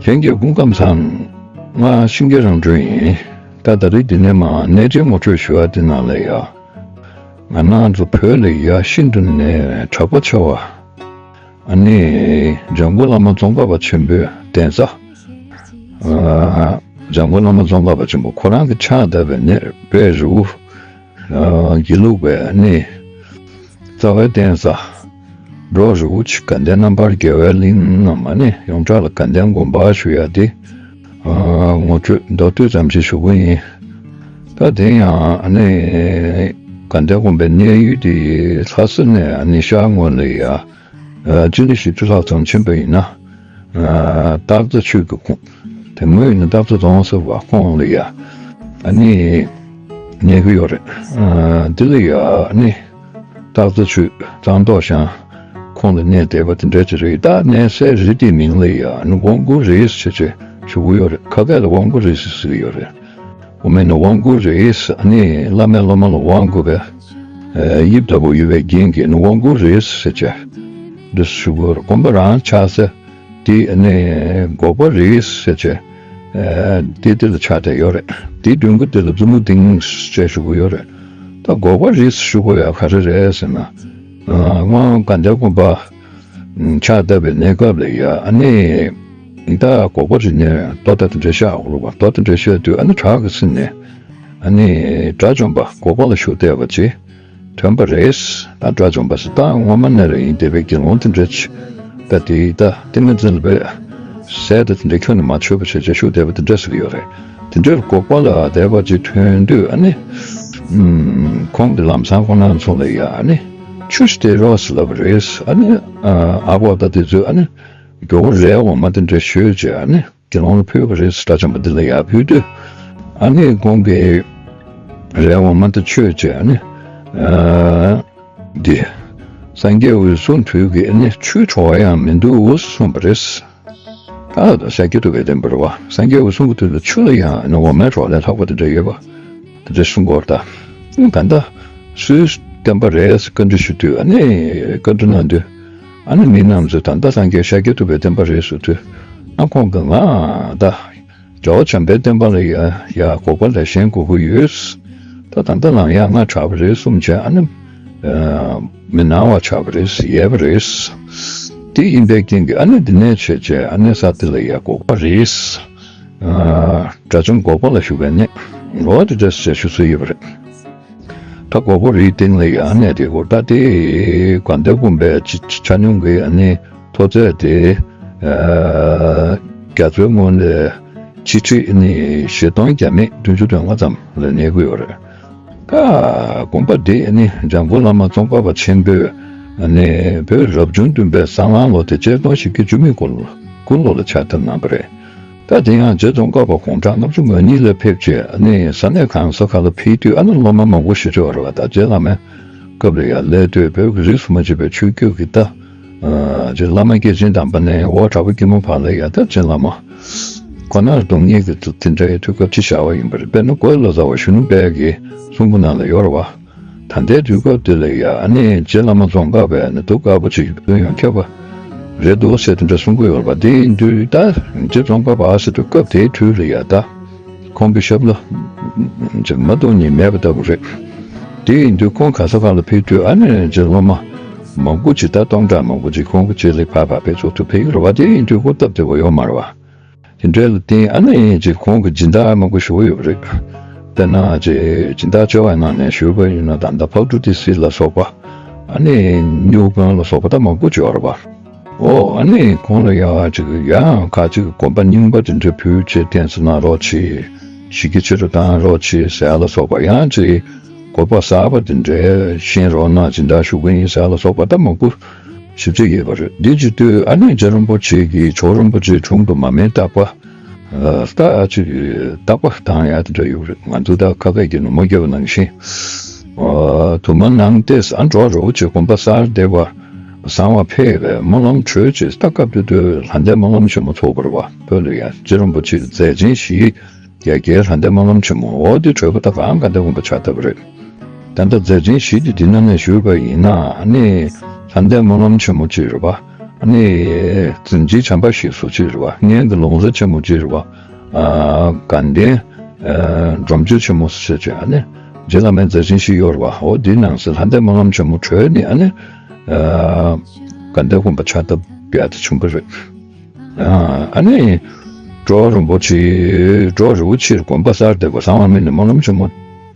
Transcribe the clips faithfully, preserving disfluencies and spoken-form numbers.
ལྷན་རྒྱས་སྐུ་ཁམས་བཟང་། ང་ཤིང་རྒྱ་རང་གྲོལ་ཡིན། ད་ད་རེས་འདི་ནས་མར་གནས་མཇལ་ངོ་སྤྲོད་ཞུ་བ་འདི་ནང་ལ་ཡ། ང་རང་ཚོ་བོད་ལ་ཡ་ཤིན་ཏུ་ནས་གྲགས་པ་ཆེ་བ། ཨ་ནི་འཇམ་མགོན་བླ་མ་ཙོང་ཁ་པ་ཆེན་པོའི་གདན་ས། ཨ། འཇམ་མགོན་བླ་མ་ཙོང་ཁ་པ་ཆེན་པོ་ཁོ་རང་གི་ཕྱག་བཏབ་པའི་གནས་དཔལ་རི་བོ། ཨ། དགེ་ལུགས་པའི་ཨ་ནི་རྩ་བའི་གདན་ས། འབྲོག་རི་བོ་ཆེ་དགའ་ལྡན་རྣམ་པར་རྒྱལ་བའི་གླིང་ནང་མ་ནི་ཡོངས་གྲགས་ལ་དགའ་ལྡན་དགོན་པ་ཞུ་ཡ་དེ། ཨ། ངོ་སྤྲོད་མདོར་བསྡུས་ཙམ་ཞིག་ཞུ་གི་ཡིན། ད་དེ་ཡང་ཨ་ནི་དགའ་ལྡན་དགོན་པའི་གནས་ཡུལ་དེ་ལྷ་ས་ནས་ཨ་ནི་ཤར་ངོས་ལ་ཡ། ཨ། སྤྱི་ལེ་བཞི་བཅུ་ལྷག་ཙམ་ཕྱིན་པ་ཡིན་ན། ཨ། སྟག་རྩེ་ཆུས་ཀྱི་ཁོངས། དེ་སྔོན་ཡིན་ན་སྟག་རྩེ་རྫོང་ཟེར་བ་ཁོངས་ལ་ཡ། ཨ་ནི་གནས་ཀྱི་ཡོད་རེད། ཨ། འདི་ལ་ཡ་ཨ་ནི་སྟག་རྩེ་ཆུས་གཙང་ཏོག་ཤང་ཁོངས་ལ་གནས་བསྡད་པ་དེ་འདྲ་ཅིག་རེད། ད་གནས་སའི་རི་དེའི་མིང་ལ་ཡ་ཨ་ནི་དབང་སྐུར་རི་ཟེར་བྱས་ཞུ་གི་ཡོད་རེད། ཁ་སྐད་ལ་དབང་སྐུར་རི་ཟེར་གྱི་ཡོད་རེད། དབུ་མའི་ནི་དབང་བསྐུར་རེད། ཨ་ནི་བླ་མས་སློབ་མ་ལ་དབང་བསྐུར་བའི་དབྱིབས་ལྟ་བུ་ཡོད་པའི་རྐྱེན་གྱིས་ནི་དབང་བསྐུར་རེད་ཟེར་བྱས། འདི་ཞུ་དགོས་རེད། དགོན་པ་རང་ཆགས་ས་དེ་ཨ་ནི་འགོག་པ་རེད་ཟེར་བྱས། དེ་དེ་ལ་ཆགས་བསྡད་ཡོད་རེད། དེའི་མདུན་སྒོ་དེ་ལ་བཙུན་མོ་སྡིངས་ཟེར་བྱས་ཞུ་གི་ཡོད་རེད། ད་འགོག་པ་རེད་ཞུ་དགོས་ཡ་ག་རེ་རེད་ཟེར་ན། སྔོན་དགའ་ལྡན་དགོན་པ་ཕྱག་བཏབ་པའི་གནས་སྐབས་ལ་ཡ་ཨ་ནི་ད་འགོག་པ་རི་ནས་རྡོ་དེ་འདྲ་བཤགས་འོང་རུང་བ། རྡོ་དེ་འདྲ་བཤགས་དུས་ཨ་ནི་བྲག་གི་རྩེ་ནས་ཨ་ནི་དགྲ་བཅོམ་པ་འགོག་པ་ལ་བཞུགས་བསྡད་པ་ཅིག་ཐོན་པ་རེད། ད་དགྲ་བཅོམ་པ་ཟེར་ད་སྔོན་མ་ནས་ར་ཡིན་བསྡད་པའི་དགེ་སློང་དེ་འདྲ་ཅིག་ད་དེ་ད་ཏིང་ངེ་འཛིན་ལ་བས་ཟས་ད་དེ་འདྲ་ཁྱོན་ནས་མ་མཆོད་པ་བྱས་བྱས་བཞུགས་བསྡད་པ་དེ་འདྲ་ཟེར་གྱི་ཡོད་རེད། དེ་འདྲར་འགོག་པ་ལ་བསྡད་པ་ཅིག་ཐོན་དུས་ཨ་ནི། ཨུམ། ཁོང་གིས་ལམ་སང་ཁོང་རྣམ་ཚོ་ལ་ཡ་ཨ་ནི། ཆུ་སྟེར་རོགས་ཟེར་ལབ་པ་རེད། ཨ་ནི། ཨ་ཁོ་ད་དེ་ཚོས་ཨ་ནི། མགྱོགས་པོ་རས་འོ་མ་དེ་འདྲ་བཞོས་བྱས་ཨ་ནི། དགེ་སློང་ལ་ཕུལ་བ་རེད། དགྲ་བཅོམ་པ་འདི་ལ་ཡ་ཕུལ་དུས། ཨ་ནི་ཁོང་གིས་རས་འོ་མ་དེ་མཆོད་བྱས་ཨ་ནི། ཨ། འདི། སངས་རྒྱས་འོད་སྲུང་དུས་ཀྱི་ཨ་ནི་ཆུའི་བྲོ་བ་ཡང་མི་འདུག་གསུངས་པ་རེད། ད་ཤཱཀྱ་ཐུབ་པའི་བསྟན་པ་རེད་བ། སངས་རྒྱས་འོད་སྲུང་གི་དུས་ལ་ཆུ་ལ་ཡང་ནི་འོ་མའི་བྲོ་བ་ལས་ལྷག་པ་དེ་འདྲ་ཡོད་པ། དེ་འདྲ་གསུང་གི་ཡོད་རེད་ད། ད་ལྟ་སུའི་བསྟན་པ་རེད་ཟེར་བཀའ་འདྲི་ཞུ་དུས་ཨ་ནི་བཀའ་འདྲི་གནང་དུས། ཨ་ནི་མི་རྣམས་ཚོས་ད་ལྟ་སངས་རྒྱས་ཤཱཀྱ་ཐུབ་པའི་བསྟན་པ་རེད་ཟེར་དུས། ཨ་ཁོང་གིས་ང་ད། རྒྱལ་བ་བྱམས་པའི་བསྟན་པ་ལ་ཡ་ཡ་འགོག་པ་ལས་གཞན་དགོས་ཀྱི་ཡོད། ད་ད་ལྟ་ལམ་ཡང་ང་དྲག་པ་རེད་གསུངས་བྱས་ཨ་ནི། ཨ། མི་སྣང་བ་ཆགས་པ་རེད། ཡལ་བ་རེད། དེ་ཡིན་པའི་རྐྱེན་གྱིས་ཨ་ནི་འདི་ནས་བྱས་བྱས་ཨ་ནི་ས་དེ་ལ་ཡ་འགོག་པ་རེད། ཨ། དགྲ་བཅོམ་འགོག་པ་ལ་བཞུགས་པའི་གནས་ལོ་དེ་འདྲ་ཞེས་ཞུ་སྲོལ་ཡོད་པ་རེད། ད་འགོག་པ་རིའི་སྟེང་ལ་ཡ་གནས་དེ་འགོར་ད་དེ་དགའ་ལྡན་དགོན་པའི་ཆ་སྙོམས་ཀྱི་ཨ་ནི་མཐོ་ཚད་དེ། ཨ། རྒྱ་མཚོའི་ངོས་ལས་ཆིག་ཁྲི་ཨ་ནི་བཞི་སྟོང་བརྒྱ་མེད་བདུན་ཅུ་དོན་ལྔ་ཙམ་ལ་གནས་ཀྱི་ཡོད་རེད། ད་དགོན་པ་འདི་ཨ་ནི་འཇམ་མགོན་བླ་མ་ཙོང་ཁ་པ་ཆེན་པོས་ཨ་ནི་བོད་རབ་བྱུང་བདུན་པའི་སྲང་ལམ་ལོ་དེ་ཆིག་སྟོང་བཞི་བརྒྱ་བཅུ་མེད་དགུ་ལོ་དགུ་ལོ་ལ་ཕྱག་བཏབ་གནང་བ་རེད། ད་དེ་ཡང་རྗེ་ཙོང་ཁ་པ་དགུང་གྲངས་ལྔ་བཅུ་ང་གཉིས་ལ་ཕེབས་རྗེས་ཨ་ནི་ས་གནས་གང་ས་ག་ལ་ཕེབས་དུས་ཨ་ནི་སློབ་མ་མང་པོ་ཞིག་འབྱོར་བ་རེད་བ། ད་རྗེ་བླ་མའི་སྐབས་ལ་ཡང་སླེབས་དུས་བོད་ཀྱི་རིས་སུ་མ་ཆད་པའི་ཆོས་བརྒྱུད་ཀྱི་ད། ཨ། རྗེ་བླ་མ་སྐྱེས་ཆེན་དམ་པ་ནས་འོ་གྲགས་པ་སྐྱེས་མ་བར་ལ་ཡང་ད་རྗེ་བླ་མ་ཁོ་ནར་སྡོམ་ཉིད་ཀྱི་དེ་འདྲའི་དུས་སྐབས་ཅིག་བཞག་པ་ཡིན་པ་རེད། དཔེར་ན་གོས་ལོ་ཙཱ་བ་གཞོན་ནུ་དཔལ་གྱི་གསུང་འབུམ་ནང་ལ་ཡོད་རེད་བ། ད་ལྟའི་དུས་སྐབས་འདི་ལ་ཡང་ཨ་ནི་རྗེ་བླ་མ་ཙོང་ཁ་པས་ནི་གདུགས་དཀར་པོ་ཅིག་ཡོང་ཁྱབ་པ་རེད་འདུག་ཟེར་དེ་འདྲ་གསུང་གི་ཡོད་པ། དེ་ཡིན་དུས་ད་རྗེ་ཙོང་ཁ་པ་ཟེར་དུས་སྐབས་དེའི་དུས་ལ་ཡང་ད་ཁོང་གི་ཞབས་ལ་ཅིག་མ་གཏོགས་གཉིས་མེད་པ་ལྟ་བུ་རེད། དེ་ཡིན་དུས་ཁོང་ག་ས་ག་ལ་ཕེབས་དུས་ཨ་ནི་རྗེ་སློབ་མ་མང་པོ་ཅིག་ད་སྟོང་ཕྲག་མང་པོ་ཅིག་ཁོང་གི་རྗེས་ལ་ཕར་ཕར་ཕེབས་ཚུགས་ཐུབ་ཕེབས་ཡོད་རེད་བ། དེ་ཡིན་དུས་ཁོ་སྟབས་བདེ་བོ་ཡོད་མ་རེད་བ། དེ་འདྲའི་ལ་བརྟེན་ཨ་ནི་ཅིག་ཁོང་གི་སྦྱིན་བདག་མང་པོ་ཞེ་པོ་ཡོད་པ་རེད། དཔེར་ན་ཅིག་སྦྱིན་བདག་བྱེ་བའི་ནང་ནས་ཞུས་པ་ཡིན་ན་ད་ལྟ་ཕག་གྲུ་ཏི་སི་ལ་སོགས་པ། ཨ་ནི་སྨྱུག་དཔོན་ལ་སོགས་པ་ད་མང་པོ་ཅིག་ཡོད་རེད་བ། ཨོ་ཨ་ནི་ཁོང་ལ་ཡང་ཅིག་ཡང་ཁ་ཅིག་གོམ་པ་རྙིང་པ་དེ་འདྲ་ཕུལ་བྱས་བསྟན་སྲིད་གནང་རོགས་གྱིས། ཞི་རྒྱས་ཆེ་རུ་བཏང་རོགས་གྱིས་ཟེར་ཡ་ལ་སོགས་པ། ཡང་ཅིག་དགོས་པ་གསར་པ་དེ་འདྲ་བཞེངས་རོགས་གནང་སྦྱིན་བདག་ཞུ་གི་ཡིན་ཟེར་ཡ་ལ་སོགས་པ་ད་མང་པོ་ཞེ་པོ་ཅིག་ཡོད་པ་རེད། འདི་བྱེད་དུས་ཨ་ནི་རྗེ་རིན་པོ་ཆེ་གིས་ཇོ་བོ་རིན་པོ་ཆེའི་དྲུང་དུ་མར་མེ་བཏགས་པ། ཨ། ད་ཅིག་བརྟག་པ་བཏང་ཡ་དེ་འདྲ་ཡོད་རེད། ང་ཚོ་ད་ཁ་སྐད་ཀྱི་ནུ་མ་རྒྱབ་ནང་བཞིན། ཨ། དུ་མ་ནང་ཏེས་ཨ་འགྲོ་རོགས་བྱེད། དགོན་པ་གསར་འདེབས་པ་བཟང་བ་ཕེབས་པའི་སྨོན་ལམ་གྲོས་བྱེད། ད་སྐབས་དེ་དུས་ལྷ་ལྡན་སྨོན་ལམ་ཆེན་མོ་ཚོགས་པ་རེད་བ། བོད་ལ་ཡ་རྗེ་རིན་པོ་ཆེ་མཛད་ཆེན་བཞི་རྒྱ་རྒྱའི་ལྷ་ལྡན་སྨོན་ལམ་ཆེན་མོ་འོ་དེ་གྲོལ་བ་ད་གང་དགའ་ལྡན་དགོན་པ་ཆགས་བསྡད་པ་རེད། ད་ལྟ་མཛད་ཆེན་བཞི་དེ་འདི་ནང་ནས་ཞུས་པ་ཡིན་ན་ཨ་ནི་ལྷ་ལྡན་སྨོན་ལམ་ཆེན་མོ་གཅིག་རེད་བ། ཨ་ནི་འཛིན་བྱེད་བྱམས་པ་ཞེས་སོགས་ཅིག་རེད་བ། སྔོན་གྱི་ལུང་བཟང་ཆེན་མོ་ཅིག་རེད་བ། ཨ་དགའ་ལྡན་ཨ་སྒྲོམ་ཆེན་ཆེན་མོ་ཟེར་བྱས། ཨ་ནི་རྗེ་བླ་མའི་མཛད་ཆེན་ཞིག་ཡོད་རེད་བ། འོ་འདིའི་ནང་གསེས་ལྷ་ལྡན་སྨོན་ལམ་ཆེན་མོ་གྲོལ་ནས། ཨ་ནི་ཨ་དགའ་ལྡན་དགོན་པ་ཕྱག་བཏབ་ཡག་དེ་བྱུང་བ་རེད། ཨ་ནི་གྲོགས་རིན་པོ་ཆེ་གྲོགས་རི་བོ་ཆེར་དགོན་པ་གསར་འདེབས་པ་གསང་བ་མི་ནི་སྨོན་ལམ་ཆེན་མོ་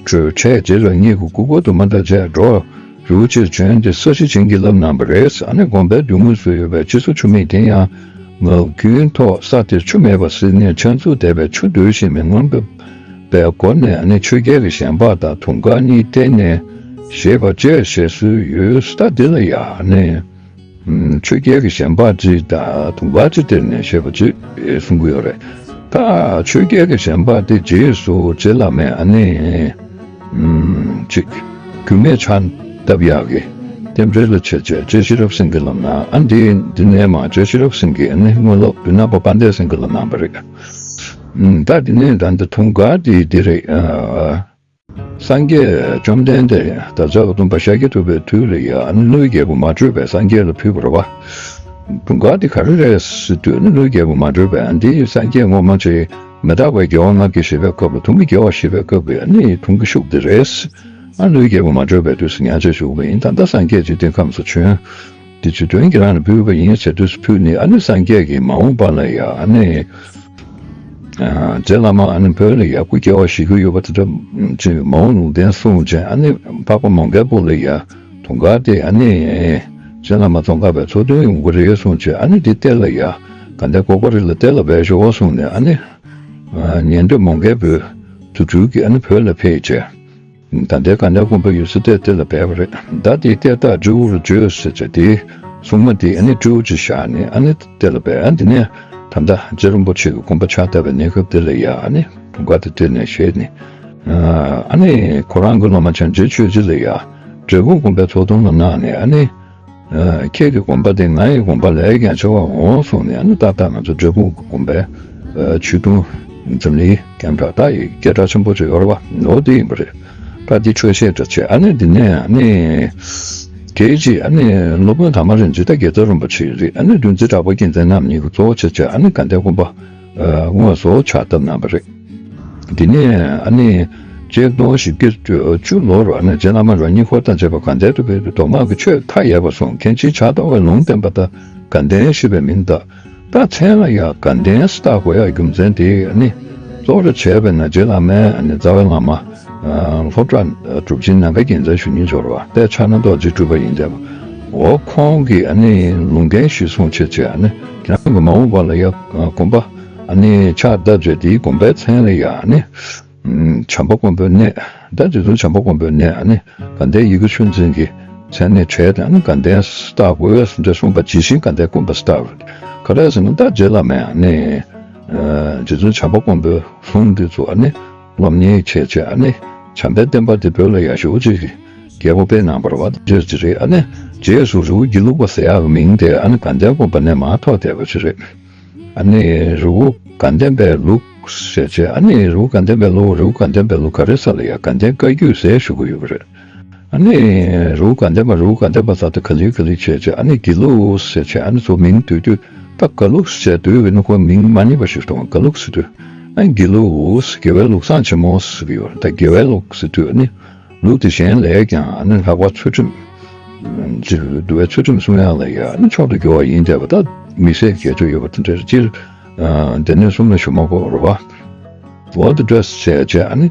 གྲོལ་བྱས། རྗེ་རང་ཉིད་ཀྱི་སྐུ་འཁོར་དུ་མ་འདྲ་བྱས། གྲོགས་རི་བོ་ཆེར་བྱོན་ཏེ་ས་གཞི་བྱིན་གྱིས་བརླབས་གནང་བ་རེད། ཨ་ནི་དགོན་པའི་མདུན་ངོས་སུ་ཡོད་པའི་སྤྱི་གཙུག་ཆུ་མིག་དེ་ཡང་ངག་རྒྱུན་ཐོག་ས་དེར་ཆུ་མེད་པ་ཟེར་ནས་ཕྱག་མཛུབ་བསྡད་པའི་ཆུ་འདུལ་ཞིང་མི་མངོན་པའི་སྒོ་ནས། ཨ་ནི་ཆོས་རྒྱལ་གྱི་ཞལ་འབག་དང་དུང་དཀར་གཉིས་སྟེར་ནས་བཞེས་པ་བཅས་ཞེས་སུ་ཡོད། ད་འདི་ལ་ཡང་ནི། ཆོས་རྒྱལ་གྱི་ཞལ་འབག་ཅིག་དང་དུང་དཀར་ཅིག་སྟེར་ནས་བཞེས་པ་ཅིག་གསུང་གི་ཡོད་རེད། ད་ཆོས་རྒྱལ་གྱི་ཞལ་འབག་དེ་རྗེས་སུ་རྗེ་བླ་མས་ཨ་ནི་ཅིག་རྒྱུད་སྨད་ཕྱག་བཏབ་ཡག་གི་རྟེན་འབྲེལ་ལ་བྱས་བྱས། རྗེ་ཤེས་རབ་སེང་གེ་ལབ་ན། ཨ་འདི་འདི་ནས་མར་རྗེ་ཤེས་རབ་སེང་གེ་ཨ་ནི་དངོས་སློབ་བི་ན་པ་དཔལ་ལྡན་སེང་གེ་ལ་གནང་བ་རེད། ད་འདི་ནས་ད་འདི་དུང་དཀར་དེ་འདི་རེད། ཨ། སངས་རྒྱས་བཅོམ་ལྡན་འདས་དར་ལྕོག་སྟོན་པ་ཤཱཀྱ་ཐུབ་པའི་དུས་ལ་ཡང་ཀླུའི་རྒྱལ་པོ་མ་དྲོས་པས་སངས་རྒྱས་ལ་ཕུལ་བ་རེད་བ། དུང་དཀར་འདི་ག་རེ་རེད་ཟེར་དུས་ནི། ཀླུའི་རྒྱལ་པོ་མ་དྲོས་པས་འདི་སངས་རྒྱས་ངོ་མ་ཅིག་མི་རྟག་པའི་རྒྱལ་བ་ལྔ་བརྒྱ་བཞི་པའི་སྐབས་ལ། དུང་གི་རྒྱལ་བ་བཞི་པའི་སྐབས་ལ་ནི་དུང་གི་ཤུགས་འདི་རེད། ཨ་ཀླུའི་རྒྱལ་པོ་མ་དྲོས་པའི་དུས་སུ་ཉ་ཆ་བཞུགས་པ་ཡིན། ད་ལྟ་སངས་རྒྱས་འཇིག་རྟེན་ཁམས་སུ་བྱོན། འདི་ཇི་དོན་གྱི་རང་ལ་ཕུལ་བ་ཡིན་ཟེར་དུས་སུ་ཕུལ་ནི། ཨ་ནི་སངས་རྒྱས་ཀྱིས་མ་འོངས་པ་ལ་ཡང་ཨ་ནི། ཨ་རྗེ་བླ་མ་ཨ་ནི་བོད་ལ་ཡང་སྐུ་སྐྱེ་བ་བཞེས་ཀྱི་ཡོད་པ་དེ་འདྲ་ཅིག་མ་འོངས་ལུང་བསྟན་གསུངས་བྱས། ཨ་ནི་འཕགས་པ་མོའུ་འགལ་བུ་ལ་ཡང་དུང་དཀར་དེ་ཨ་ནི་རྗེ་བླ་མ་ཙོང་ཁ་པའི་ཚོགས་འདུར་ཡོང་གི་རེད་གསུངས་བྱས། ཨ་ནི་དེ་གཏེར་ལ་ཡང་དགའ་ལྡན་ཀོ་པ་རི་ལ་གཏེར་ལ་སྦས་ཤོག་གསུངས་ནས། ཨ་ནི་ཉན་ཐོས་མོའུ་འགལ་བུ་དེ་ཚོ་གིས་ཨ་ནི་བོད་ལ་ཕེབས་བྱས། ད་ལྟའི་དགའ་ལྡན་དགོན་པ་ཡོད་ས་དེ་དེ་ལ་སྦས་པ་རེད། ད་དེའི་གཏེར་བདག་སྤྲེའུར་བརྗོད་ཟེར་བྱས། དེའི་སྲུང་མ་དེ་ཨ་ནི་སྤྲེའུ་ཅིག་བཞག་ནས་ཨ་ནི་དེ་ལ་སྦས། ཨ་འདི་ནས་ད་ལྟ་རྗེ་རིན་པོ་ཆེ་གི་དགོངས་པ་ཕྱག་བཏབ་པའི་གནས་སྐབས་དེ་ལ་ཡ་ཨ་ནི་དུང་དཀར་དེ་དེ་ནས་བཞེས་ནས། ཨ་ནི་ཁོ་རང་གི་སློབ་མ་བྱང་ཆེན་ཆོས་རྗེ་ལ་ཡ་འབྲས་སྤུངས་དགོན་པའི་ཚོགས་དུང་ལ་གནང་ནས། ཨ་ནི། ཨ་ཁྱེད་ཀྱི་དགོངས་པ་དེ་ང་ཡི་དགོངས་པ་ལས་ཀྱང་ཆེ་བ་འོང་གསུངས་ནས། ཨ་ནི་ཏག་ཏག་ང་ཚོ་འབྲས་སྤུངས་ཀྱི་དགོན་པའི་ཨ་ཆོས་དུང་འཛམ་གླིང་རྒྱང་གྲགས་ད་ཡི་སྐད་གྲགས་ཆེན་པོ་ཅིག་ཡོད་རེད་བ། ལོ་དེ་ཡིན་པ་རེད། ད་འདི་ཆོས་བཤད་འདྲ་བྱས། ཨ་ནི་འདི་ནས་ཨ་ནི་དེའི་རྗེས་ཨ་ནི་སློབ་དཔོན་དར་མ་རིན་ཆེན་ད་དགེ་རྩ་རིན་པོ་ཆེ་རེད། ཨ་ནི་འདུལ་འཛིན་གྲགས་པ་རྒྱལ་མཚན་རྣམ་གཉིས་ཀྱིས་གཙོ་བོ་བྱས་བྱས། ཨ་ནི་དགའ་ལྡན་དགོན་པ་ཨ་དངོས་སུ་ཕྱག་བཏབ་གནང་བ་རེད། དེ་ནས་ཨ་ནི་ཆིག་སྟོང་བཞི་བརྒྱ་བཅུ་ལོར་ཨ་ནི་རྗེ་བླ་མ་རང་ཉིད་འཁོར་དང་བཅས་པ་དགའ་ལྡན་དུ་ཕེབས་ཏེ་མདོ་སྔགས་ཀྱི་ཆོས་མཐའ་ཡས་པ་གསུངས། མཁན་ཆེན་ཕྱག་རྡོར་བའི་ལུང་བསྟན་པ་ལྟར་དགའ་ལྡན་ཞེས་པའི་མིང་བཏགས། ད་མཚན་ལ་ཡང་དགའ་ལྡན་ཟེར་བཏགས་དགོས་ཡག་རྒྱུ་མཚན་དེ་ཨ་ནི་གཙོ་བོར་བྱས་པས་ན། རྗེ་བླ་མའི་ཨ་ནི་རྩ་བའི་བླ་མ་ཨ་སློབ་གྲྭ་གྲུབ་ཆེན་ནམ་མཁའ་རྒྱལ་མཚན་ཞུ་སྙིང་འདོད་པ་དེ་ཕྱག་ན་རྡོ་རྗེ་སྤྲུལ་པ་ཡིན་བསྡད་པ། འོ་ཁོང་གིས་ཨ་ནི་ལུང་བསྟན་ཞིག་གསུངས་བྱས་བྱས། ཨ་ནི་ཁྱེད་རང་གི་མ་འོངས་པ་ལ་ཡང་དགོན་པ་ཨ་ནི་ཕྱག་བཏབ་བྱས། དེའི་དགོན་པའི་མཚན་ལ་ཡང་ཨ་ནི་བྱམས་པ་མགོན་པོའི་གནས། ད་རྗེ་བཙུན་བྱམས་པ་མགོན་པོའི་གནས། ཨ་ནི་དགའ་ལྡན་ཡི་གེ་ཆོས་འཛིན་གྱི་མཚན་གནས་བྱས་ཏེ། ཨ་ནི་དགའ་ལྡན་ཟེར་བཏགས་དགོས་ཟེར་འདྲ་གསུངས་པ་ཇི་བཞིན་དགའ་ལྡན་དགོན་པ་ཟེར་བཏགས་པ་རེད། ག་རེ་ཟེར་ན་ད་རྗེ་བླ་མས་ཨ་ནི་རྗེ་བཙུན་བྱམས་པ་མགོན་པོའི་ལུང་འདི་ཚོ་ཨ་ནི་སློབ་གཉེར་བྱས་བྱས། ཨ་ནི་བྱམས་པའི་བསྟན་པ་འདི་བོད་ལ་ཡག་ཤོས་ཅིག་གི་རྒྱལ་པོ་སྤེལ་གནང་བ་རེད་བ། རྗེས་སུ་རེད། ཨ་ནི་རྗེས་སུ་རི་བོ་དགེ་ལུགས་པ་ཟེར་ཡག་གི་མིང་དེ་ཨ་ནི་དགའ་ལྡན་དགོན་པ་ནས་མར་ཐོགས་བསྡད་པ་ཅིག་རེད། ཨ་ནི་རི་བོ་དགའ་ལྡན་པའི་ལུགས་ཟེར་བྱས། ཨ་ནི་རི་བོ་དགའ་ལྡན་པའི་ལུགས། རི་བོ་དགའ་ལྡན་པའི་ལུགས་ག་རེ་ཟེར་ལ་ཡ་དགའ་ལྡན་བཀའ་བརྒྱུད་ཟེར་ཞུ་གི་ཡོད་པ་རེད། ཨ་ནི་རི་བོ་དགའ་ལྡན་པ་རི་བོ་དགའ་ལྡན་པ་ཟེར་དུས་ག་ལེ་ག་ལེ་བྱས་བྱས། ཨ་ནི་དགེ་ལུགས་ཟེར་བྱས། ཨ་ནི་ཚོ་མིང་བསྡུས་དུས་ད་དགའ་ལུགས་ཟེར་བསྡུས་པས་ན་ཁོ་མིང་མ་རྙེད་པ་ཞིག་མཐོང་། དགའ་ལུགས་ཟེར་དུས་ཨ་ནི་དགེ་ལུགས་དགེ་བའི་ལུགས་བཟང་ཆེན་མོ་ཟེར་གི་ཡོད་རེད། ད་དགེ་བའི་ལུགས་ཟེར་དུས་ཨ་ནི་ལུགས་དེ་གཞན་ལས་ཀྱང་ཨ་ནི་ལྷག་པར་ཚུལ་ཁྲིམས་ཅིག་འདུལ་བའི་ཚུལ་ཁྲིམས་སྲུང་ཡག་ལ་ཡ་ཨ་ནི་མཆོག་ཏུ་གྱུར་བ་ཡིན་བསྡད་པ། ད་མི་ཟད་གྱད་གཅོད་ཡོད་པ་དེ་འདྲ་སྤྱིར་སྡེ་སྣོད་གསུམ་ལ་ཞུ་མ་དགོས་རེད་བ། འོ་དེ་འདྲ་བྱས་བྱས་ཨ་ནི་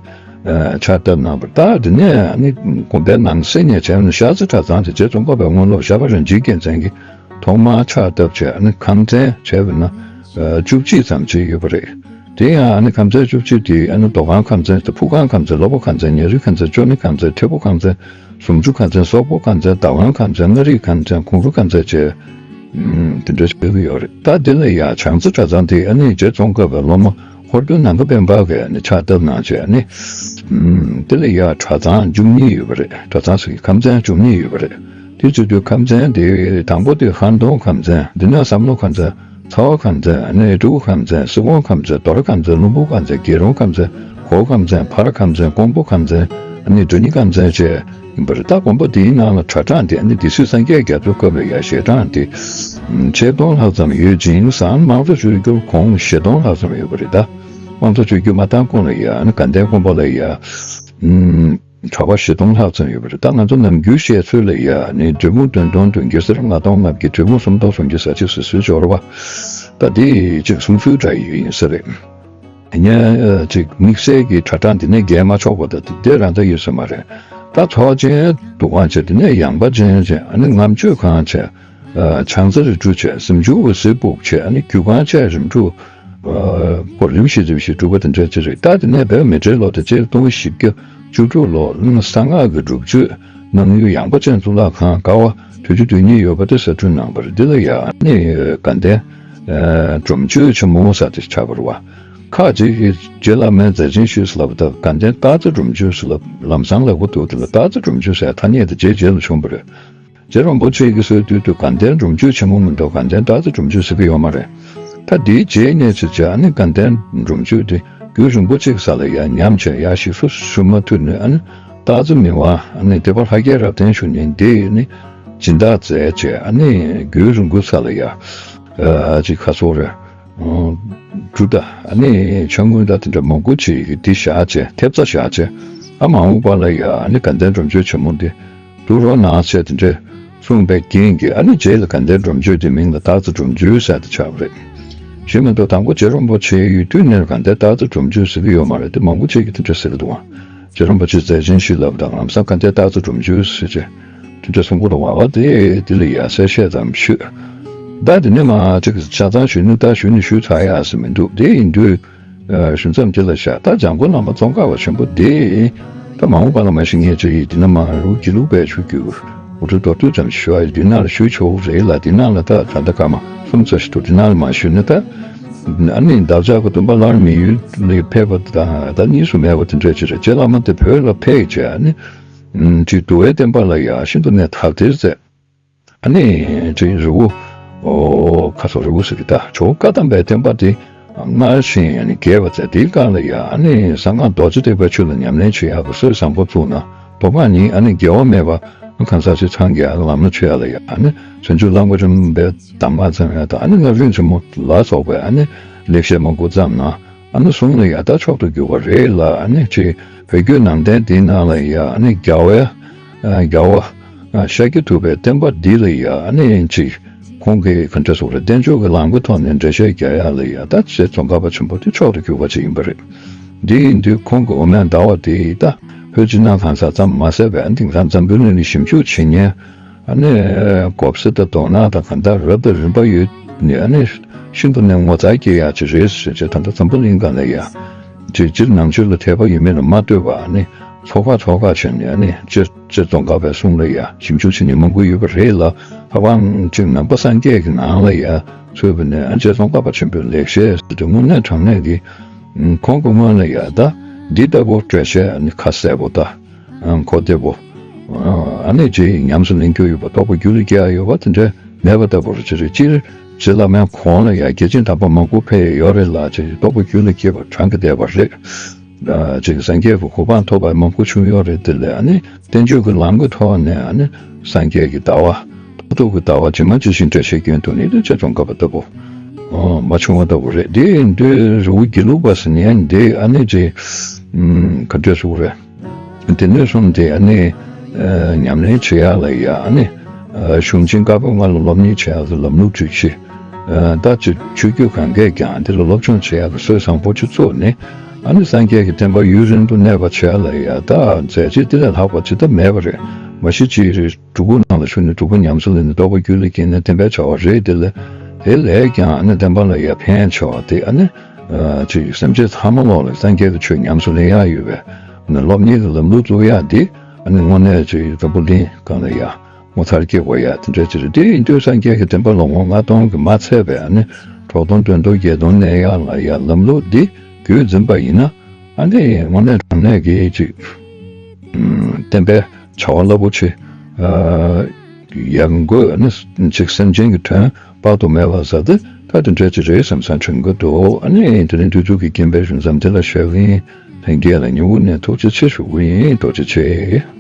ཕྱག་བཏབ་གནང་བ། ད་དེ་ནས་ཨ་ནི་དགོན་པའི་ནང་གསེས་ནས་བྱས་ན་ཤར་རྩེ་གྲྭ་ཚང་དེ་རྗེ་ཙོང་ཁ་པའི་དངོས་སློབ་ཞབས་པ་རིན་ཆེན་རྒྱལ་མཚན་གྱིས་ཐོག་མར་ཕྱག་བཏབ་བྱས། ཨ་ནི་ཁང་ཚན་བྱས་པ་ན་བཅུ་གཅིག་ཙམ་ཅིག་ཡོད་པ་རེད། དེ་ཡང་ཨ་ནི་ཁང་ཚན་བཅུ་གཅིག་དེ་ཨ་ནི་རྡོ་ཁང་ཁང་ཚན་དང་། ཕུ་ཁང་ཁང་ཚན། སློབ་པ་ཁང་ཚན། ཉ་རིགས་ཁང་ཚན། ཅོ་ནེ་ཁང་ཚན། ཐེ་བོ་ཁང་ཚན། ཟུང་འཇུག་ཁང་ཚན། སོག་པོ་ཁང་ཚན། བདག་དབང་ཁང་ཚན། མངའ་རིས་ཁང་ཚན། གུང་རུ་ཁང་ཚན་བཅས་དེ་འདྲ་ཞིག་ཡོད་ཀྱི་ཡོད་རེད། ད་དེ་ལ་ཡ་བྱང་རྩེ་གྲྭ་ཚང་དེ་ཨ་ནི་རྗེ་ཙོང་ཁ་པའི་སློབ་མ་ཧོར་སྟོན་ནམ་མཁའ་སྤེན་པ་གིས་ཨ་ནི་ཕྱག་བཏབ་གནང་བྱས། ཨ་ནི་དེ་ལ་ཡ་གྲྭ་ཚང་བཅུ་གཉིས་ཡོད་པ་རེད། གྲྭ་ཚང་ཟེར་གྱི་ཁང་ཚན་བཅུ་གཉིས་ཡོད་པ་རེད། དེ་བྱེད་དུས་ཁང་ཚན་དེ་དང་པོ་དེ་ཧན་ཏུང་ཁང་ཚན། དེ་ནས་བསམ་བློ་ཁང་ཚན། ཚ་བ་ཁང་ཚན། ཨ་ནི་སྤྲེའུ་ཁང་ཚན། སི་ཁོང་ཁང་ཚན། དོ་ར་ཁང་ཚན། ལྷུན་པོ་ཁང་ཚན། དགེ་སློང་ཁང་ཚན། གོ་ཁང་ཚན། ཕར་ཁང་ཚན། ཀོང་པོ་ཁང་ཚན། ཨ་ནི་སྒྲ་སྙན་རྐང་འཛིན་བཅས་ཡིན་པ་རེད། ད་དགོན་པ་འདིའི་ནང་ལ་གྲྭ་གྲངས་དེ་ཨ་ནི་སྡེ་སྲིད་སངས་རྒྱས་རྒྱ་མཚོའི་སྐབས་ལ་ཡ་ཞལ་གྲངས་དེ་ཆིག་སྟོང་ལྷག་ཙམ་ཡོད་ཅིང་། སྔོན་མ་དམངས་གཙོ་བཅོས་བསྒྱུར་གོང་བཞི་སྟོང་ལྷག་ཙམ་ཡོད་པ་རེད། ད་དམངས་གཙོ་བཅོས་བསྒྱུར་མ་བཏང་གོང་ལ་ཡ་ཨ་ནི་དགའ་ལྡན་དགོན་པ་ལ་ཡ་གྲྭ་པ་བཞི་སྟོང་ལྷག་ཙམ་ཡོད་པ་རེད། ད་ང་ཚོ་ནམ་རྒྱུན་བཤད་ཚུལ་ལ་ཡ་ཨ་ནི་འབྲི་གུང་བདུན་སྟོང་བདུན་བརྒྱ་ཟེར། ལྔ་སྟོང་ལྔ་བརྒྱ། འབྲི་གུང་སུམ་སྟོང་སུམ་བརྒྱ་ཟེར་ཅིག་ཟེར་སྲོལ་ཡོད་རེད་བ། ད་དེ་ཅིག་གསུང་ཚུལ་འདྲ་ཡི་ཡིན་ས་རེད། ཡིན་ནའི་ཅིག་དམིགས་བསལ་གྱི་གྲྭ་གྲངས་འདི་ནས་བརྒལ་མ་ཆོག་པ་དང་དེ་དེ་རང་ད་ཡོད་ས་མ་རེད། ད་ཚོགས་ཆེན་འདུ་ཁང་བྱས། དེ་ནས་ཡངས་པ་ཅན་བྱས། ཨ་ནི་ལྔ་མཆོད་ཁང་བྱས། ཨ་བྱང་རྩེ་རི་ཁྲོད་བྱས། གཟིམ་ཆུང་འོད་ཟེར་སྦུག་བྱས། ཨ་ནི་རྒྱུ་ཁང་བཅས་རིམ་གྲོ། ཨ་གོ་རིམ་བཞིན་རིམ་བཞིན་སྒྲུབ་པ་དེ་འདྲ་ཅིག་རེད། ད་དེ་ནས་བོད་མི་གྲལ་ལོག་དེ་སྤྱི་ལོ་སྟོང་བཞི་བརྒྱ་བཅུ་དྲུག་ལོར་གསང་སྔགས་ཀྱི་སྒྲུབ་མཆོད་གནང་ཡུལ་ཡངས་པ་ཅན་གཙུག་ལག་ཁང་ཀ་བ་དུས་ཆུ་དུས་གཉིས་ཡོད་པ་དེ་གསར་སྐྲུན་གནང་བ་རེད། འདི་ལ་ཡང་ཨ་ནི་དགའ་ལྡན་ཨ་སྒྲུབ་མཆོད་ཆེན་མོ་ཟེར་དེ་ཆགས་པ་རེད་བ། ཁག་ཅིག་གིས་རྗེ་བླ་མའི་མཛད་ཆེན་ཞུས་ཟེར་ལབ་པ་དང་། དགའ་ལྡན་སྟག་རྩེ་སྒྲུབ་མཆོད་ཟེར་ལབ་ལམ་སང་ལབ་ཀྱི་འདུག་དེ་ལ་སྟག་རྩེ་སྒྲུབ་མཆོད་ཟེར་ཐ་སྙད་དེ་རྗེ་རྗེ་ལ་བྱུང་བ་རེད། རྗེ་རིན་པོ་ཆེ་གིས་གསོལ་དུས་དུ་དགའ་ལྡན་སྒྲུབ་མཆོད་ཆེན་མོ་མི་འདུག་དགའ་ལྡན་སྟག་རྩེ་སྒྲུབ་མཆོད་ཟེར་གྱི་ཡོད་མ་རེད། ད་དེའི་རྗེས་ནས་ཅིག་བྱས། ཨ་ནི་དགའ་ལྡན་སྒྲུབ་མཆོད་དེ་རྒྱུད་རིན་པོ་ཆེ་གི་ས་ལ་ཡར་ཉམས་བྱས། ཡར་ཞིག་གསོ་ཞུ་མ་ཐུབ་ནས། ཨ་ནི་སྟག་རྩེ་མི་དབང་ཨ་ནི་ཐེག་པ་ལྷ་རྒྱལ་རབ་བརྟན་ཞུ་མཁན་དེས་ནི་སྦྱིན་བདག་མཛད་བྱས། ཨ་ནི་རྒྱུད་རིན་པོ་ཆེ་ས་ལ་ཡར་ཨ་ཅིག་ཁ་སོ་རེ། འབྲུ་དང་ཨ་ནི་ཕྱག་དངུལ་དང་དེ་འདྲ་མང་པོ་ཅིག་འདི་བཞག་བྱས། ཐེབས་རྩ་བཞག་བྱས། ཨ་མ་འོངས་པ་ལ་ཡ་ཨ་ནི་དགའ་ལྡན་སྒྲུབ་མཆོད་ཆེན་མོ་འདི་བསྡུ་རོགས་གནང་ཟེར་དེ་འདྲ་གསུངས་པའི་རྐྱེན་གྱིས། ཨ་ནི་རྗེས་ལ་དགའ་ལྡན་སྒྲུབ་མཆོད་དེ་མིང་ལ་སྟག་རྩེ་སྒྲུབ་མཆོད་ཟེར་དེ་ཆགས་པ་རེད། གཞན་མ་གཏོགས་དང་པོ་རྗེ་རིན་པོ་ཆེ་ཡོད་དུས་ནས་དགའ་ལྡན་སྟག་རྩེ་སྒྲུབ་མཆོད་ཟེར་གྱི་ཡོད་མ་རེད། དེ་མང་པོ་ཅིག་གིས་དེ་འདྲ་ཟེར་གྱི་འདུག་ཨང་། རྗེ་རིན་པོ་ཆེ་མཛད་ཆེན་ཞུས་ལབ་དང་། ལམ་སང་དགའ་ལྡན་སྟག་རྩེ་སྒྲུབ་མཆོད་ཟེར་བྱས་དེ་འདྲ་གསུང་གི་འདུག་བ། དེ་དེ་ལ་ཡ་གསལ་བཤད་ཙམ་ཞུས། ད་དེ་ནས་མར་ཅིག་ཆ་ཚང་ཞུས་ནི་ད་ཞུས་ནི་ཞུས་ཚར་ཡག་ཟེར་མི་འདུག་དེ་ཡིན་དུས་ཨ་ཞུ་མཚམས་དེ་ལ་བཞག་ད་འཇམ་མགོན་བླ་མ་ཙོང་ཁ་པ་ཆེན་པོ་དེ་ད་མ་འོངས་པ་ལ་མ་གཞི་ངས་ཅིག་དེ་ན་མ་རུ་དགེ་ལུགས་པའི་ཆོས་བརྒྱུད་འུ་ཚོ་མདོར་བསྡུས་ཙམ་ཞུ་བ་དེ་ན་ལ་ཞུས་ཆོག་རེད་ལ། དེ་ན་ལ་ད་ད་ལྟ་སྐར་མ་གསུམ་ཙམ་ཞིག་འདུག་དེ་ན་ལ་མ་ཞུས་ན་ད། ཨ་ནི་འདབ་ཆགས་ཀྱི་སྟོན་པ་སླར་མི་ཡུལ་ལ་ཕེབས་པ་དང་ད་གཉིས་སུ་མེད་པ་དེ་འདྲ་ཅིག་རེད། རྗེ་བླ་མ་དེ་བོད་ལ་ཕེབས་བྱས་ཨ་ནི་ཅིག་འདུལ་བའི་བསྟན་པ་ལ་ཡ་ཤིན་ཏུ་ནས་དར་ཐེར་མཛད། ཨ་ནི་ཅིག་རི་བོ་ཁ་སོ་རི་བོ་ཟེར་གི་ད་ཇོ་བོ་བཀའ་གདམས་པའི་བསྟན་པ་དེ་སྔར་བཞིན་ཨ་ནི་རྒྱས་པ་མཛད། དེའི་སྒང་ལ་ཡ་ཨ་ནི་གསང་སྔགས་རྡོ་རྗེ་ཐེག་པའི་ཆོས་ལ་ཉམས་ལེན་བྱེད་ཡག་གི་སྲོལ་བཟང་པོ་བཙུགས་ན། མདོ་སྔགས་གཉིས་ཨ་ནི་འགལ་བ་མེད་པ་གང་ཟག་ཅིག་ཚང་གི་ཡ་ལམ་སྣ་ཆོད་ཡ་ལ་ཡ་ཨ་ནི་བྱང་ཆུབ་ལམ་གོ་རིམ་པའི་གདམས་ངག་ཙམ་ཡ་དང་། ཨ་ནི་སྔགས་རིམ་ཆེན་མོ་ལ་སོགས་པའི་ཨ་ནི་ལེགས་བཤད་མང་པོ་བརྩམས་ན། ཨ་ནི་གསུང་ལ་ཡ་ད་མཆོག་ཏུ་གྱུར་པ་རེད་ལ། ཨ་ནི་ཅིག་བོད་བརྒྱུད་ནང་བསྟན་འདིའི་ནང་ལ་ཡ་ཨ་ནི་རྒྱལ་བའི་རྒྱལ་བ་ཤཱཀྱ་ཐུབ་པའི་བསྟན་པ་འདི་ལ་ཡ་ཨ་ནི་ཅིག་ཁོང་གིས་ག་འདྲ་ཟེར་དགོས་རེད། བསྟན་བཅོས་ཀྱི་ལམ་གྱི་ཐོག་ནས་འགྲེལ་བཤད་རྒྱག་ཡ་ལ་ཡ་ད་རྗེ་ཙོང་ཁ་པ་ཆེན་པོ་དེ་མཆོག་ཏུ་གྱུར་པ་ཅིག་ཡིན་པ་རེད། འདི་ཡིན་དུས་ཁོང་གི་འོ་མའི་ཟླ་བ་དེ་ད་བོད་ཕྱི་ནང་གང་ས་ཙམ་མ་ཟད་པའི་དེང་སང་འཛམ་བུ་གླིང་ལ་ཞིབ་འཇུག་བྱེད་མཁན་ཨ་ནི་གོ་ས་དང་དོ་སྣང་དང་གང་ལྟར་རབ་དང་རིམ་པ་ཡོད་ནས་ཨ་ནི་ཤིན་ཏུ་ནས་ངོ་མཚར་སྐྱེ་ཡག་ཅིག་རེད་ཟེར་བྱས། ད་ལྟ་འཛམ་བུ་གླིང་སྒང་ལ་ཡ་ཅིག་སྤྱིར་ནང་ཆོས་ལ་དད་པ་ཡོད་མེད་ལ་མ་ལྟོས་པ་ཨ་ནི་ཚོགས་ཁག་ཚོགས་ཁག་བྱས་ནས་ཨ་ནི་རྗེ་རྗེ་ཙོང་ཁ་པའི་གསུང་ལ་ཡ་ཞིབ་འཇུག་བྱེད་མཁན་མང་པོ་ཡོད་པ་རེད་ལ། ད་བར་ཅིག་ནང་པ་སངས་རྒྱས་ཀྱི་ནང་ལ་ཡ་ཚུད་པ་ནས་ཨ་རྗེ་ཙོང་ཁ་པ་ཆེན་པོའི་ལེགས་བཤད་ཟེར་དུས་དངོས་གནས་དྲང་གནས་ཀྱི་ཁོང་གི་སྔོན་ལ་ཡ་ད་འདི་ལྟ་བུ་འགྲེལ་བཤད་ཨ་ནི་ཁ་གསལ་པོ་ད། གོ་བདེ་པོ། ཨ་ནི་ཅིག་ཉམས་སུ་ལེན་རྒྱུ་ཡོད་པ། རྟོགས་པ་རྒྱུད་ལ་སྐྱེ་ཡ་ཡོད་པ་དེ་འདྲ་མེད་པ་ལྟ་བུར་ཅིག་རེད། སྤྱིར་རྗེ་བླ་མའི་གོང་ལ་ཡ་རྒྱལ་ཆེན་དམ་པ་མང་པོ་ཕེབས་ཡོད་རེད་ལ། ཅིག་རྟོགས་པ་རྒྱུད་ལ་སྐྱེས་པ་གྲངས་ཀྱིས་འདས་པ་རེད། ཨ་ཅིག་སངས་རྒྱས་ཀྱི་གོ་འཕང་ཐོབ་པ་མང་པོ་བྱུང་ཡོད་རེད། དེ་ལས་ཨ་ནི་བསྟན་བཅོས་ཀྱི་ལམ་གྱི་ཐོག་ནས་ཨ་ནི་སངས་རྒྱས་ཀྱི་ཟླ་བ། མཐར་ཐུག་གི་ཟླ་བ་ཇི་མ་ཇི་བཞིན་འགྲེལ་བཤད་སྐྱོན་ཐུབ་ནི་དེ་རྗེ་ཙོང་ཁ་པ་ལྟ་བུ་མ་བྱུང་བ་ལྟ་བུ་རེད། དེ་ཡིན་དུས་རི་བོ་དགེ་ལུགས་པ་ཟེར་ནས་འདི་ཨ་ནི་ཅིག་ག་འདྲ་ཞུ་དགོས་རེད། དེ་ནས་བཟུང་སྟེ་ཨ་ནི་ཨ་ཉམས་ལེན་བྱེད་ཡག་ལ་ཡ་ཨ་ནི་ཨ་གཞུང་ཆེན་བཀའ་པོད་ལྔ་ལ་སློབ་གཉེར་བྱེད་ཡག་གི་ལམ་ལུགས་སྒྲིག་གཞི། ཨ་ད་ཅིག་ཆོས་བརྒྱུད་གང་གས་ཀྱང་འདི་ལ་སློབ་སྦྱོང་བྱེད་ཡག་གི་སྲོལ་བཟང་པོ་ཅིག་བཙུགས་ནས། ཨ་ནི་སངས་རྒྱས་ཀྱི་བསྟན་པ་ཡུན་རིང་དུ་གནས་པ་བྱེད་ཡག་ལ་ཡ་ད་མཛད་རྗེས་འདི་ལས་ལྷག་པ་ཅི་ལྟར་མེད་པ་རེད། མ་གཞི་ཅིག་རེད། སྒྲུབ་ཕུག་ནང་ལ་བཞུགས་ནས་སྒྲུབ་པ་རྒྱུད་ལ་སྐྱེས་ནས་རྟོགས་པ་རྒྱུད་ལ་སྐྱེས་ནས་བསྟན་པའི་བྱ་བ་རེད། དེ་ལས་དེ་ལས་ཀྱང་ཨ་ནི་བསྟན་པ་ལ་ཡ་ཕན་ཆེ་བ་དེ་ཨ་ནི་ཨ་ཅིག་སེམས་ཅན་ཚང་མ་ལོག་ལ་སངས་རྒྱས་ཀྱི་ཆོས་ཉམས་སུ་ལེན་ཡག་ཡོད་པའི་ཨ་ནི་སློབ་གཉེར་གྱི་ལམ་ལུགས་བཙུགས་ཡག་འདི་ཨ་ནི་དངོས་གནས་ཅིག་འཛམ་བུ་གླིང་སྒང་ལ་ཡ་ངོ་མཚར་སྐྱེ་དགོས་ཡ་དེ་འདྲ་ཅིག་རེད། དེ་ཡིན་དུས་སངས་རྒྱས་ཀྱི་བསྟན་པ་ལོ་ངོ་ལྔ་སྟོང་གིས་མ་ཚད་པའི་ཨ་ནི་གྲོགས་སྟོང་དོན་སྟོང་བརྒྱད་སྟོང་གནས་ཡག་ལ་ཡ་ལམ་ལུགས་འདི་བརྒྱུད་འཛིན་པ་ཡིན་ན། ཨ་ནི་དངོས་གནས་དྲང་གནས་ཀྱི་ཅིག་ཨམ་བསྟན་པའི་བྱ་བ་རླབས་པོ་ཆེ་ཨ་ཡར་འགོད་ཨ་ནི་ཅིག་སེམས་ཅན་གྱི་དོན་དཔག་ཏུ་མེད་པ་ཟེར་ཏེ་ད་དེ་འདྲ་ཅིག་རེད་བསམ་བསམ་དྲན་གྱི་འདུག་ཨ་ནི་དེ་རིང་དུས་ཚོད་ཀྱི་རྐྱེན་པས་རིང་ཙམ་དེ་ལ་བཞག་གི་ཡིན། ལྷན་རྒྱས་ལ་ཉིན་གུང་ནས་ཐུགས་རྗེ་ཆེ་ཞུ་གི་ཡིན། ཐུགས་རྗེ་ཆེ།